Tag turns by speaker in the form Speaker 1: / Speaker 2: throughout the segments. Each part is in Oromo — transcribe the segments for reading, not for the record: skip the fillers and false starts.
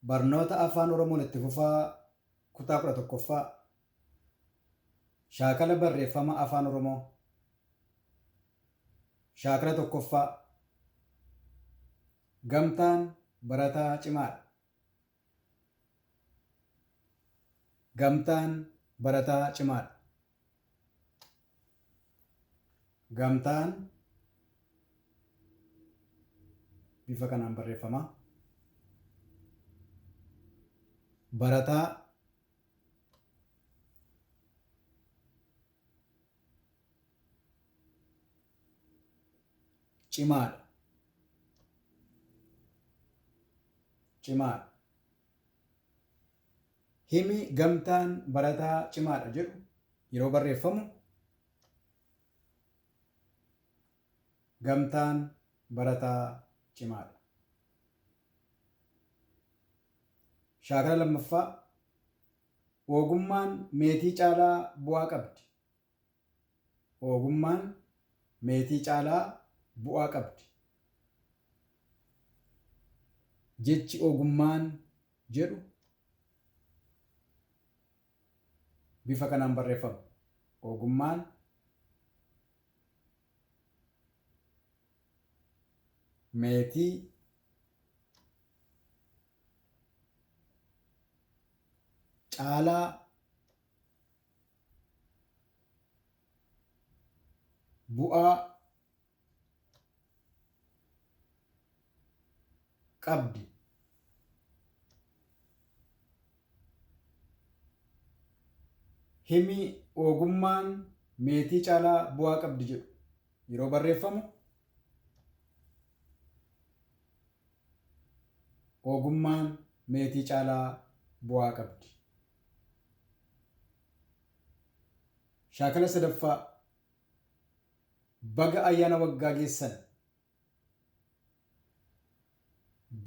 Speaker 1: Barnoota Afaan Oromoon itti fufaa kutaa 11ffaa Shaakala barreeffama Afaan Oromoo Shaakala 1ffaa Gamtaan barataa cimaadha. Gamtaan barataa cimaadha. Gamtaan bifa kanaan barreeffama. Barataa cimaadha. Cimaadha. Himi gamtaan barataa cimaadha jedhu yeroo barreeffamu Gamtaan barataa cimaadha. Shaakala lammaffaa Ogummaan meetii caalaa bu'aa qabdi. Ogummaan meetii caalaa bu'aa qabdi. Jechi ogummaan jedhu bifa kanaan barreeffama. Ogummaan meetii caalaa bu'aa qabdi. Himi ogummaan meetii caalaa bu'aa qabdi jedhu yeroo barreeffamu ogummaan meetii caalaa bu'aa qabdi. Shaakala sadaffaa Baga ayyaana waggaa geessan.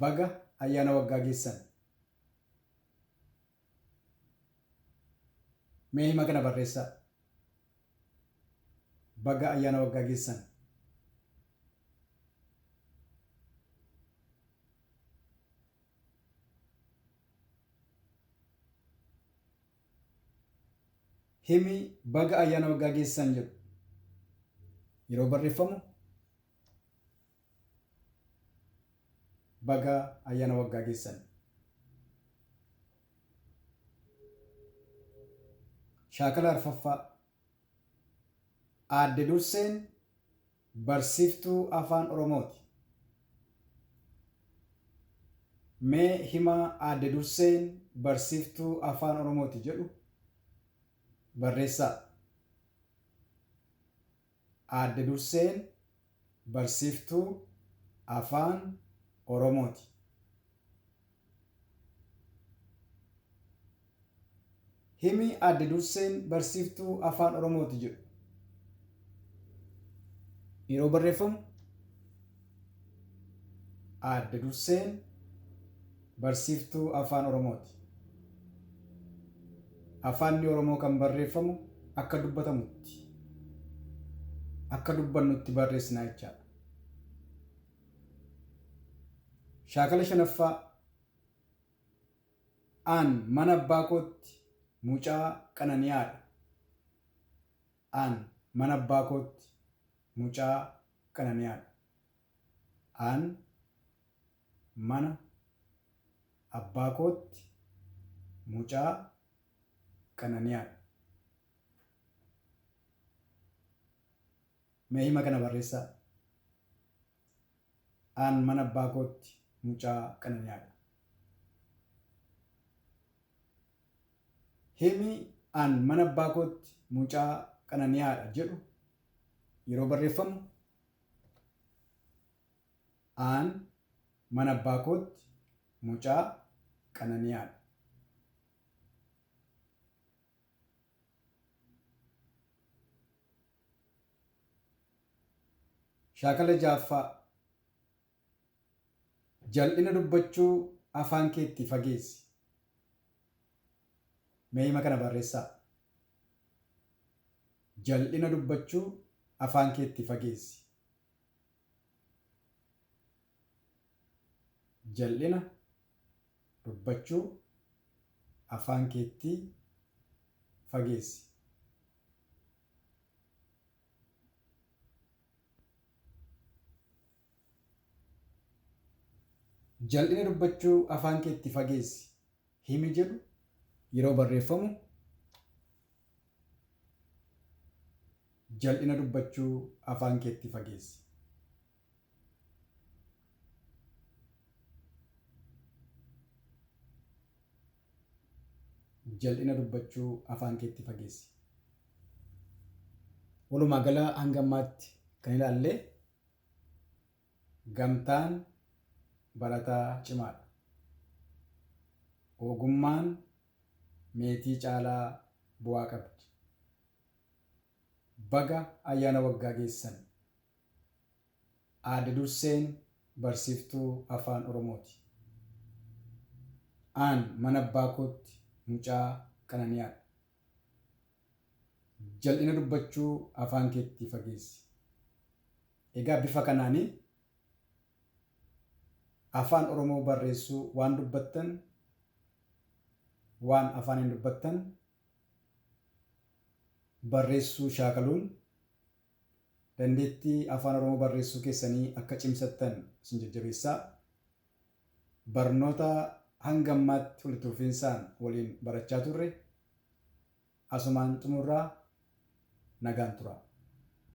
Speaker 1: Baga ayyaana waggaa geessan. Mee hima kana barreessaa. Baga ayyaana waggaa geessan. Himi baga ayyaana waggaa geessan jedhu yeroo barreeffamu baga ayyaana waggaa geessan. Shaakala arfaffaa Aadde Durseen barsiiftuu Afaan Oromooti. Mee hima Aadde Durseen barsiiftuu Afaan Oromooti jedhu barreessaa. Aadde Durseen barsiiftuu Afaan Oromooti. Himi Aadde Durseen barsiiftuu Afaan Oromooti jedhu yeroo barreeffamu Aadde Durseen barsiiftuu Afaan Oromooti. Afaanni Oromoo kan barreeffamu akka dubbatamutti, akka dubbannutti barreessina jechaadha. Shaakala shanaffaa An mana abbaa kootti mucaa qanani'aadha. An mana abbaa kootti mucaa qanani'aadha. An mana abbaa kootti mucaa qanani'aadha. Mee hima kana barreessaa. An mana abbaa kootti mucaa qanani'aadha. Himi An mana abbaa kootti mucaa qanani'aadha jedhu yeroo barreeffamu An mana abbaa kootti mucaa qanani'aadha. Shaakala 6ffaa Jal'ina dubbachuu afaan keettii fageessi. Mee hima kana barreessaa. Jal'ina dubbachuu afaan keettii fageessi. Jal'ina dubbachuu afaan keettii fageessi. Jal'ina dubbachuu afaan keetti fageessi himi jedhu yeroo barreeffamu jal'ina dubbachuu afaan keetti fageessi. Jal'ina dubbachuu afaan keetti fageessi. Walumaa gala hanga ammaatti kan ilaalle gamtaan barataa cimaadha. Ogummaan meetii caalaa bu'aa qabdi. Baga ayyaana waggaa geessan. Aadde Durseen barsiiftuu Afaan Oromooti. An mana abbaa kootti mucaa qanani'aadha. Jal'ina dubbachuu afaan keetti fageessi. Egaa bifa kanaanii Afaan Oromoo barreessuu waan dubbattan, waan afaaniin dubbattan barreessuu shaakaluun dandeettii Afaan Oromoo barreessuu keessanii akka cimsattan isin jajjabeessaa. Barnoota hanga ammaatti walitti fufiinsaan waliin barachaa turre asumaan xumurraa, nagaan turaa.